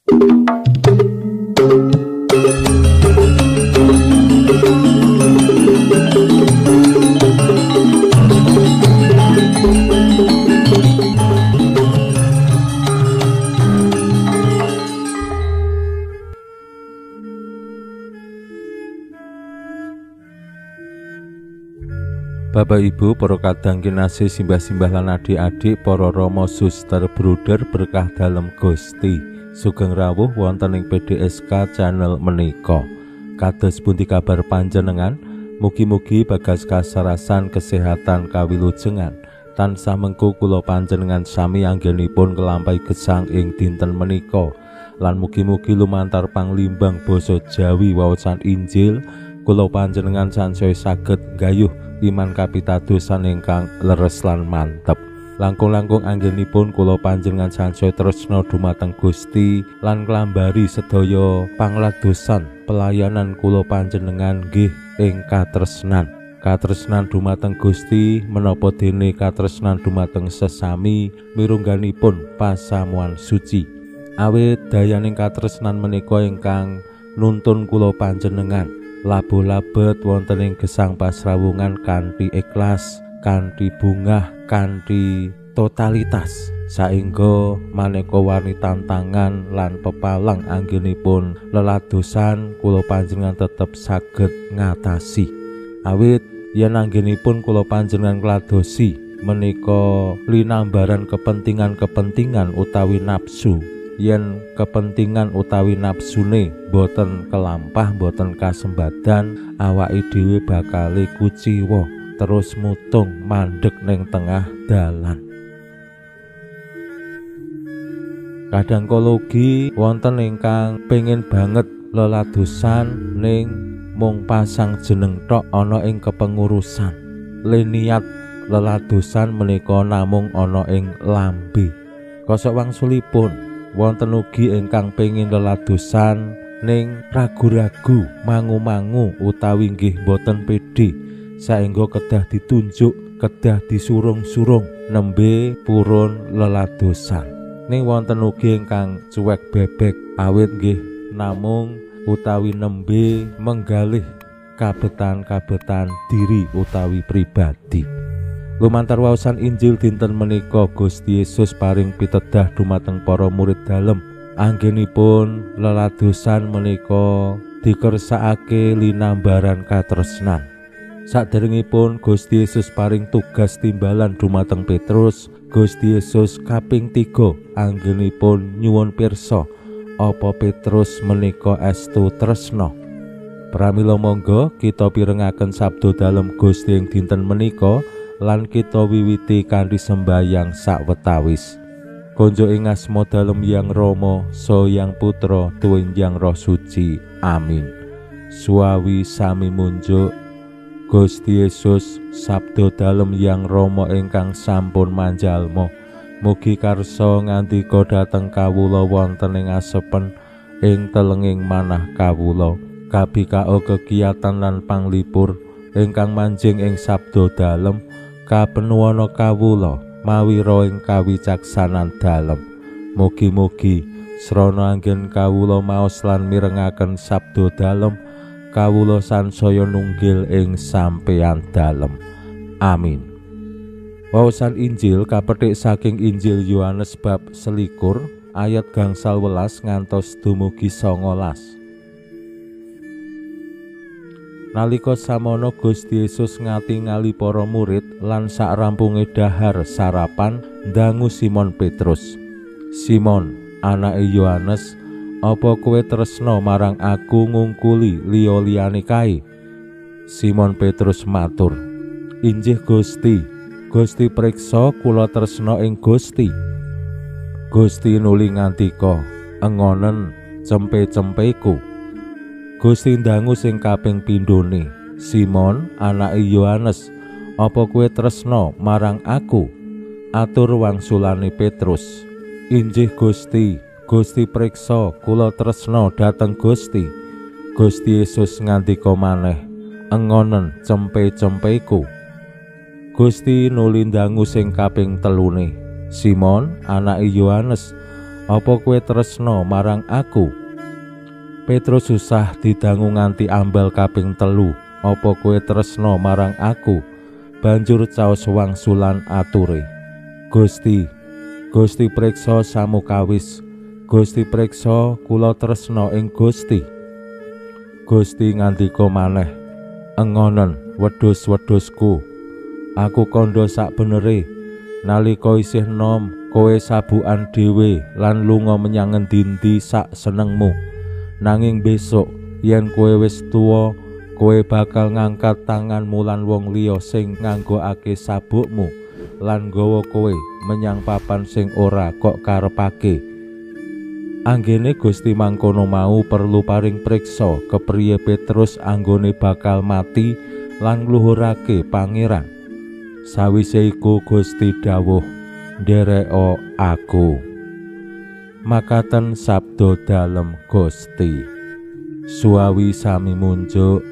Bapak Ibu, para kadang kinasih, simbah-simbah lan adik-adik, para rama, suster, bruder berkah dalem Gusti. Sugeng rawuh wonten ing PDSK channel menika. Kados pundi kabar panjenengan? Mugi-mugi bagas kasarasan kesehatan kawilujengan. Tansah mengku kula panjenengan sami anggenipun kelampahi gesang ing dinten menika. Lan mugi-mugi lumantar panglimbang basa Jawi wawasan Injil kula panjenengan sansaya saged nggayuh iman kapitadosan ingkang leres lan mantep. Langkung-langkung anggenipun kula panjenengan sansaya tresna dumateng Gusti lan nglambari sedaya pangladosan pelayanan kula panjenengan nggih ing katresnan. Katresnan dumateng Gusti menapa dene katresnan dumateng sesami mirungganipun pasamuan suci. Awit dayaning katresnan menika ingkang nuntun kula panjenengan labuh labet wonten ing gesang pasrawungan kanthi ikhlas, kanthi bungah, kanthi totalitas, saengga maneka warni tantangan lan pepalang anggenipun leladosan kula panjenengan tetep saged ngatasi. Awit yen anggenipun kula panjenengan ngladosi menika linambaran kepentingan-kepentingan utawi nafsu, yen kepentingan utawi nafsune boten kelampah, boten kasembadan, awake dhewe bakale kuciwa terus mutung mandek ning tengah dalan. Kadang kala ugi wonten ingkang pengin banget leladosan ning mung pasang jeneng tok ana ing kepengurusan. Le niat leladosan menika namung ana ing lambe. Kosok wangsulipun wonten ugi ingkang pengin leladosan ning ragu-ragu, mangu-mangu utawi nggih boten pedhe, saengga kedah ditunjuk, kedah disurung-surung nembe purun leladosan. Ning wonten ugi ingkang cuek bebek awit nggih namung utawi nembe menggalih kabetan-kabetan diri utawi pribadi. Lumantar waosan Injil dinten menika Gusti Yesus paring pitedah dumateng para murid dalem anggenipun leladosan menika dikersakake linambaran katresnan. Saderengipun Gusti Yesus paring tugas timbalan dumateng Petrus, Gusti Yesus kaping 3 anggenipun nyuwun pirsa apa Petrus menika estu tresna. Pramila monggo kita pirengaken sabda dalem Gusti ing dinten menika lan kita wiwiti kanthi sembayang sawetawis. Konjo ing asma dalem Yang Rama, Saha Yang Putra, tuwin Yang Roh Suci. Amin. Suawi sami munjuk Gusti Yesus, sabda dalem Yang Rama ingkang sampun manjalma. Mugi karsa ngandika dhateng kawula wonten ing asepen ing telenging manah kawula. Kabikao kegiatan lan panglipur ingkang manjing ing sabda dalem kapenuwana kawula mawira ing kawicaksanan dalem. Mugi-mugi srana anggen kawula maos lan mirengaken sabda dalem, kawula sansaya nunggil ing sampeyan dalem. Amin. Waosan Injil kapethik saking Injil Yohanes bab 21 ayat 18 ngantos dumugi 19. Nalika samono Gusti Yesus ngatingali para murid lan sakrampunge dahar sarapan ndangu Simon Petrus. Simon, anake Yohanes, apa kowe tresna marang aku ngungkuli liya-liyane kae? Simon Petrus matur, "Injih Gusti, Gusti priksa kula tresna ing Gusti." Gusti nuli ngandika, "Engonen cempe-cempeku." Gusti ndangu sing kaping pindhone, "Simon, anake Yohanes, apa kowe tresna marang aku?" Atur wangsulane Petrus, "Injih Gusti, Gusti priksa kula tresna dhateng Gusti." Gusti Yesus ngandika maneh, "Engonen cempe-cempeku." Gusti nuli ndangu sing kaping telune, "Simon, anake Yohanes, Apa kowe tresna marang aku? Petrus susah didangu nganti ambal kaping telu, apa kowe tresna marang aku? Banjur caos wangsulan ature, Gusti, Gusti preksa samukawis, Gusti preksa kula tresna ing Gusti. Gusti ngandika maneh, engonen wedhus-wedhusku, aku kandha sakbenere, nalika isih nom kowe sabukan dhewe lan lunga menyang ngendi-endi sak senengmu. Nanging besok yen kowe wis tuwa, kowe bakal ngangkat tanganmu lan wong liya sing nganggokake sabukmu lan nggawa kowe menyang papan sing ora kok karepake. Anggene Gusti mangkono mau perlu paring priksa kepriye Petrus anggone bakal mati lan ngluhurake Pangeran. Sawise iku Gusti dawuh, ndereka aku. Makaten sabda dalem Gusti. Suawi sami munjuk,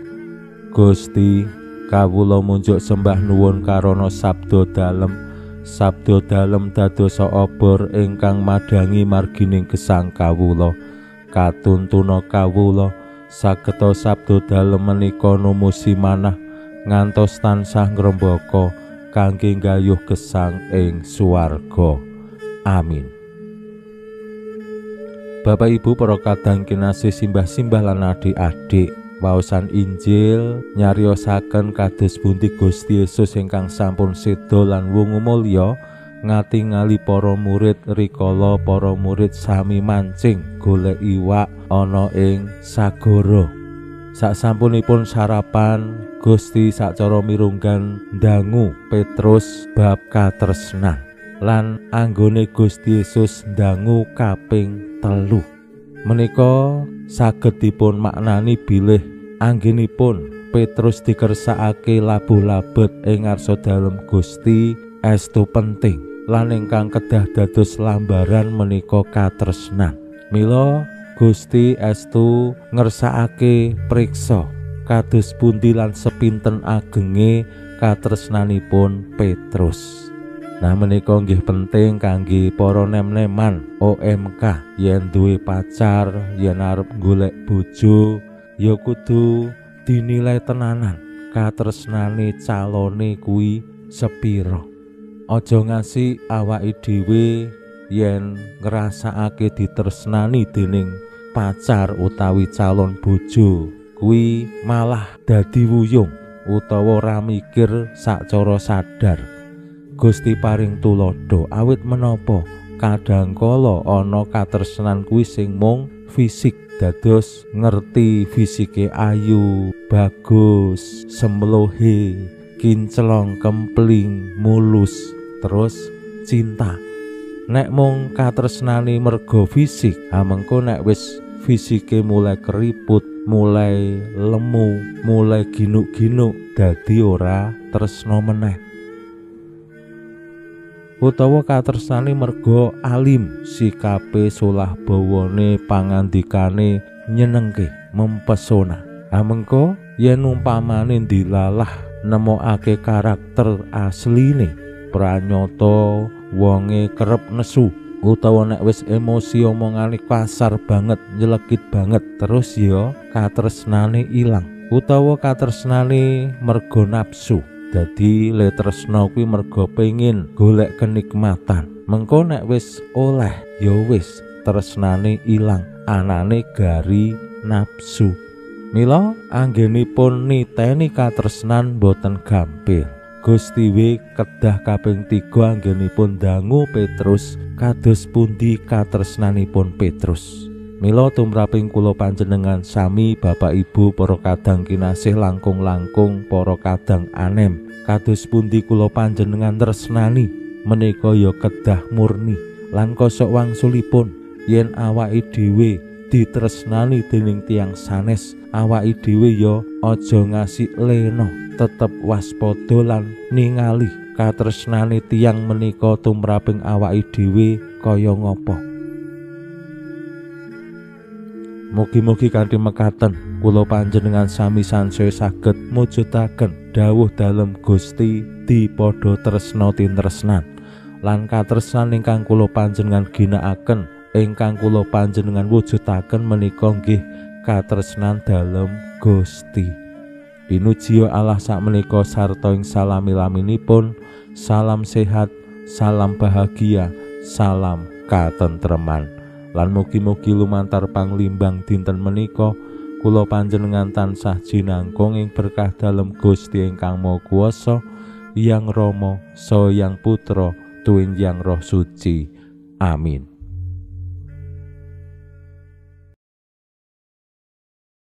Gusti, kawula munjuk sembah nuwun karana sabda dalem. Sabda dalem dadosa obor ingkang madhangi margining gesang kawula. Katuntuna kawula sageta sabda dalem menika numusi manah ngantos tansah ngrembaka kangge nggayuh gesang ing swarga. Amin. Bapak Ibu para kadang kinasih, simbah-simbah lan adik-adik, waosan Injil nyariosaken kados pundi Gusti Yesus ingkang sampun seda lan wungu mulya ngatingali para murid rikala para murid sami mancing golek iwak ana ing sagara. Sasampunipun sarapan, Gusti sacara mirunggan ndangu Petrus bab katresnan lan anggone Gusti Yesus ndangu kaping telu. Menika saged dipun maknani bilih anggenipun Petrus dikersakake labuh labet ing ngarsa dalem Gusti estu penting lan ingkang kedah dados lambaran menika katresnan. Mila Gusti estu ngersakake priksa kados pundi lan sepinten agenge katresnanipun Petrus. Nah menika nggih penting kangge para nem-neman OMK yen duwe pacar, yen arep golek bojo, ya kudu dinilai tenanan katresnane calone kuwi sepira. Aja ngasi awake dhewe yen ngrasakake ditresnani dening pacar utawi calon bojo kuwi malah dadi wuyung utawa ora mikir sacara sadar. Gusti paring tuladha awit menapa kadhangkala ana katresnan kuwi sing mung fisik, dados ngerti fisike ayu, bagus, semlohe, kinclong, kempling, mulus, terus cinta. Nek mung katresnane merga fisik, mengko nek wis fisike mulai keriput, mulai lemu, mulai ginuk-ginuk, dadi ora tresna meneh. Utawa katresnane merga alim, sikape, solah bawane, pangandikane nyenengke, mempesona. Mengko yen umpamane dilalah nemokake karakter asline, pranyata wonge kerep nesu, utawa nek wis emosi omongane kasar banget, nyelekit banget, terus ya katresnane ilang. Utawa katresnane merga nafsu. Dadi le tresna kuwi merga pengin golek kenikmatan. Mengko nek wis oleh ya wis tresnane ilang, anane gari nafsu. Mila anggenipun niteni katresnan boten gampil. Gusti we kedah kaping 3 anggenipun dangu Petrus kados pundi katresnanipun Petrus. Mila tumraping kula panjenengan sami Bapak Ibu para kadang kinasih langkung-langkung para kadang anem, kados pundi kula panjenengan tresnani menika ya kedah murni lan kosok wangsulipun yen awake dhewe ditresnani dening tiyang sanes, awake dhewe ya aja ngasih lena, tetep waspada lan ningali katresnane tiyang menika tumraping awake dhewe kaya ngapa. Mugi-mugi kanthi mekaten kula panjenengan sami sansaya saged mujudaken dawuh dalem Gusti dipadha tresna tinresnan lan katresnan ingkang kula panjenengan ginakaken Ingkang kula panjenengan wujudaken menika nggih katresnan dalem Gusti. Pinuji Allah sakmenika sarta ing salami-laminipun. Salam sehat, salam bahagia, salam katentreman. Lan mugi-mugi lumantar panglimbang dinten menika kula panjenengan tansah jinangkung ing berkah dalem Gusti ingkang Maha Kuwasa, Yang Rama, Saha Yang Putra, tuwin Yang Roh Suci. Amin.